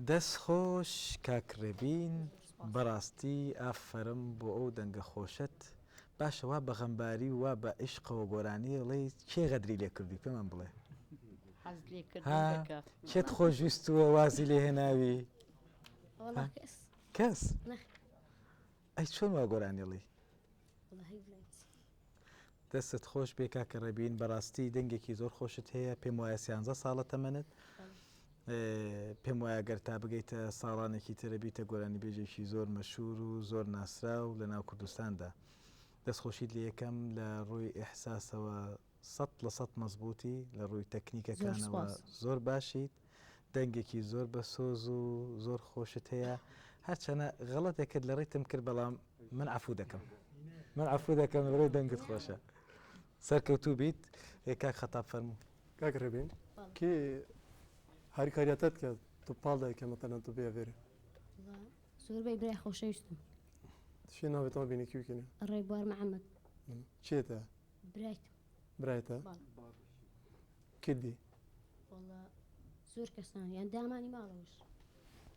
دەست خۆش کاک ڕێبین بەڕاستی ئافەرم بۆ ئەو دەنگە خۆشەت باشە وا بە غەمباری و وا بە عیشقەوە گۆرانی ئەڵێی کێ غەدری لێ کردووی پێمان بڵێ حەز لێ ها کردن دەکا کێت خۆشویستووە وازی لێ هێناوی وەڵا کەس کەس نەخێر ئەی چۆن وا گۆرانی ئەڵێی وەڵاهی بڵێم چی دەستت خۆش بێ کاکە ڕێبین بەڕاستی دەنگێکی زۆر خۆشت هەیە پێم وایە سیانزە ساڵە تەمەنت پێم وایە گەر تا بگەیتە ساڵانێکی ترە بیتە گۆرانیبێژێکی زۆر مەشهور و زۆر ناسراو لە ناو کوردستاندا. دەستخۆشیت لێ یەکەم لە ڕووی ئیحساسەوە 100% مەزبووتی لە ڕووی زۆر تەکنیکەکانەوە سوپاس. زۆر باشیت دەنگێکی زۆر بەسۆز و زۆر خۆشت هەیە هەرچەنە غەڵەتێکت لە ڕیتم کرد بەڵام من عەفوو دەکەم من عەفوو دەکەم لەبەرئەوەی دەنگت خۆشە سەرکەوتوو بیت کاک خەتاب فەرموو. کاک ڕێبین کێ هاریکاریاتت کرد تو پاڵ دای کە مەتەلەن تو بێ ڤێرێ؟ زۆربەی برای خۆشەویستم. شێ ناوێ تۆ بینی کیو کینە؟ ڕێبوار محەممەد. چێتە؟ برایتم. برایتە؟ کدی؟ وەڵا زۆر کەسان یان دامانی ماڵەوەش.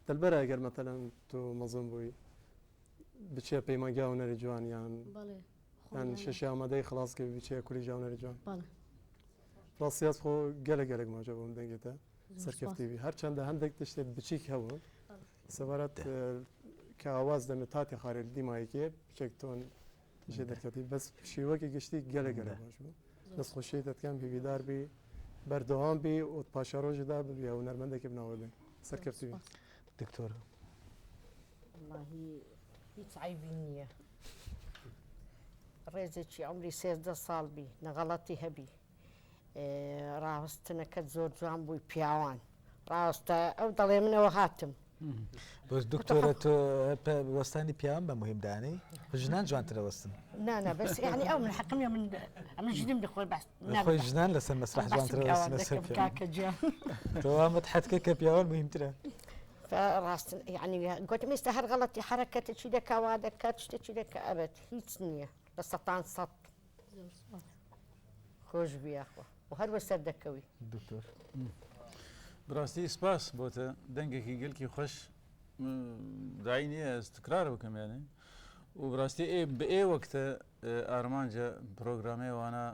دەلبەرە ئەگەر مەتەلەن تۆ مەزن بووی بچێ پەیمانگا هونەری جوان یان بەڵێ یان شەشی ئامادەی خلاص کە بچێ کولیجا هونەری جوان؟ بەڵێ. ڕاستی ئەز خۆ گەلە گەلەک ماجە بووم دەنگێتە سەرکەفتی بی هەرچەندە هەندێک تشتێت بچیک هەبوون سەبارەت کە ئاواز دەمێ تاتی خارێ دیمایکێ بچێک تۆن ژێ دەرکەتی بەس شێوەکی گشتی گەلە گەلە باش بوو دەست خۆشی دەتکەم هیویدار بی بەردەوام بی و پاشەڕۆژدا ببی هونەرمەندێکی بناوە بێ سەرکەفتی بی دکتۆر وەڵاهی هیچ عەیبی نییە ڕێزێکی عمری 13 ساڵ بی نەغەڵەتی هەبی ڕاوەستنەکەت زۆر جوان بووی پیاوان ڕاستە ئەو دەڵێ منەوە هاتم بەس دکتۆرە تۆ وەستانی پیاوان بە مهم دانەی ژنان جوانترە وەستن نانا بەس یعنی ئەو من حەقم من ئەمە ژنم بخۆی بەس خۆی ژنان لەسەر مەسرح جوانترە وەستن لەسەر کاکە گیان تۆ مدحەت کە پیاوان مهمترە ڕاستن یعنی گوتم ئێستا هەر غەڵەتی حرەکەتێکی دەکا وا دەکات شتێکی دەکا ئەبێت هیچ نییە لە سەتان سەد خۆش بی یاخوا و هەر وە سەر دەکەوی. دکتۆر. بڕاستی سپاس بۆتە دەنگێکی گەلکی خوش داعی نییە ئەز تکرار بکەم یانێ و بڕاستی ئێ بە ئێ وەکتە ئارمانجە پرۆگرامێ وانە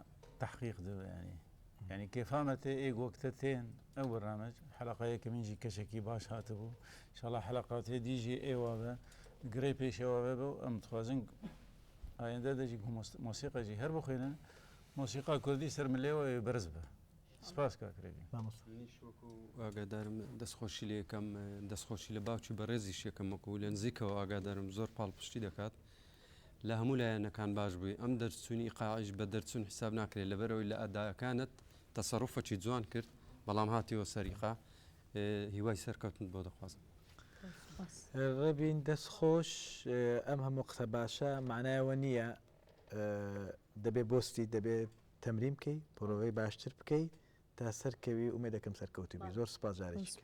تحقیق دەبێ یانی یعنی کێفامەتێ ئێ وەکتە تێن ئەو بەرنامەج حەلەقە یەکەمین ژی کەشێکی باش هاتبوو ئینشاڵڵا حەلەقاتێ دیژی ئێوە بە گرێ پێشەوە بێ و ئەم دخوازن ئایندە دەژی مۆسیقا ژی هەر بخوێنن مۆسیقا کوردی سەر ملێوە بەرز بە سپاس کاک رێبین. مامۆستا. منیش وەکو ئاگادارم دەستخۆشی لێ یەکەم دەستخۆشی لە باوکی بەڕێزیش یەکەم وەکو لە نزیکەوە ئاگادارم زۆر پاڵپشتی دەکات لە هەموو لایەنەکان باش بووی ئەم دەرچوونی ئیقاعیش بە دەرچوون حیساب ناکرێت لەبەرئەوەی لە ئەداکانت تەسەروفەکی جوان کرد بەڵام هاتیەوە سەر ئیقاع هیوای سەرکەوتنت بۆ دەخوازم. ڕێبین دەست خۆش ئەم هەموو قسە باشە معنای ئەوە نییە دەبێ بۆستی دەبێ تەمرین بکەی پرۆڤەی باشتر بکەی تا سەرکەوی ئومێدەکەم سەرکەوتوبی زۆر سپاس جارێکی.